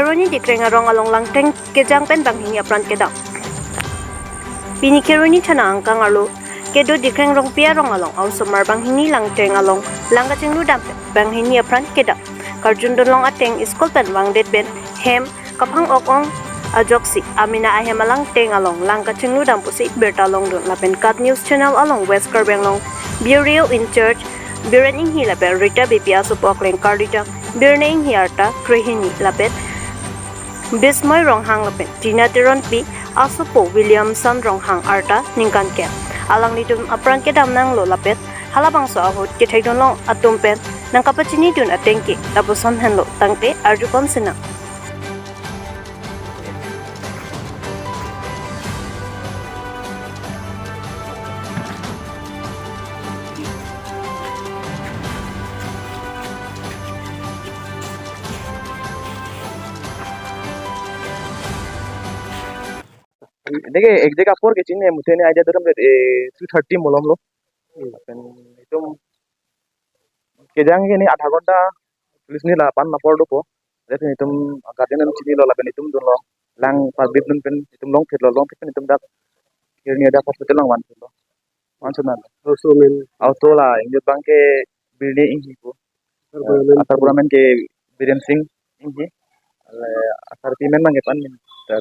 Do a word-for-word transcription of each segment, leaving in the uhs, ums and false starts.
Kheroni Dikreng arong along langteng kejang pen banghini apran kedam. Pini Kheroni thana angkang arlo kedo Dikreng Rongpi arong along aosomar banghini langteng along lang kachinglu dam pen banghini apran kedam. Karjundun long ateng school pen vangdet pen hem kaphang-ok ong ajoksi amena ahem alangteng along lang kachinglu dam pusi birta longdun lapen KAT News Channel along West Karbi Anglong Bureau in Charge Biren Inghi lapen Rita Beypi asopo akleng karlidang Birne Inghi arta krehini lapen Bismoy Ronghang lapen Tina Teronpi asopo Williamson Ronghang arta ningkan kep. Alanglitum apran kedam nanglo lapen halabangso ahut kethekdun long atum pen nangkapachinidun ateng ke lapuson henlo tangte arjupon sinang. Deke exact apor ke chini mutene idea daram de, eh, three thirty malom lo. Hmm. Lapen itum kejang ke ni adha ghonta police ni lapan apor dopo. Lapen itum guardian an chinilo lapen itum dunlo lang parbip dun pen itum longphitlo, longphit pen itum dak Kheroni dak hospital along vanphitlo. Mansunan. Amen. Auto la ingjut abang ke Birne Inghi pu. Asar pura amen. Asar pura amen ke Biren Sing Inghi. Ale asarpi amen abang ke pan ning,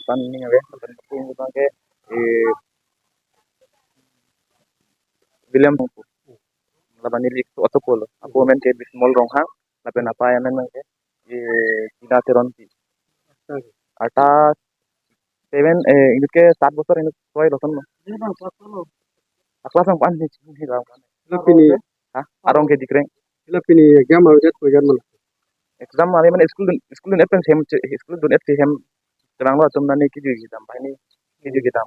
pan ning ave. Lapen pu ingjut abang ke, eh, William pu. Lapen neli asopo lo. Apo amen ke Bismol Ronghang. Lapen apa amen abang ke, eh, Tina Teronpi. Arta seven, eh, inut ke sat bosor inut soi lo son lo. Class ang pan ni, ni lang pan. Lapen pini, ha? Arong ke Dikreng. Lapen pini exam aru det ko jan man. Exam ari mane school dun, school dun-et pen hem, school dun-et si hem. Terang lo atum nani kiju kedam, bahini kiju kedam.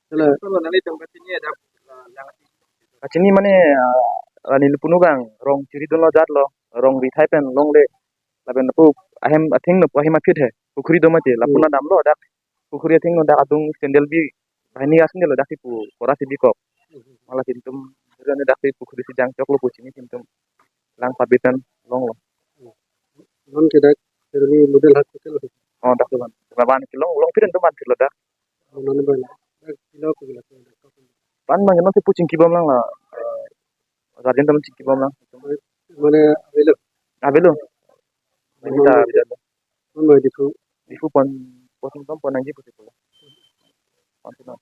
Sela. Kachini mane, ah, rani lupunu gang, rong chiri dunlo jatlo, rong rithai pen longle. Lapen lapu ahem athengno pu ahem aphi he. Pukhuri do mati, lapu, hmm, na damlo dak. Pukhuri athengno dak adung sandal bi bahini asandal lo dak si pu pora si bikok. Mala si itum, dura ne dak si pukhuri si jangchoklo pu chini si itum lang parbip pen longlo. Non ke dak Kheroni Model Hospital. Oh, dak tu kan. Laban kelong, longphit pen tu vanphitlo dak. Non ban. Dak kilo ko kilo. Pan abang non si pu chingkibom lang la. Eh, guardian teman chingkibom lang. Mane avelo. Avelo. Kita avelo. Non Diphu. Diphu pon, pon pon nangji pusi pulo. Pon sino.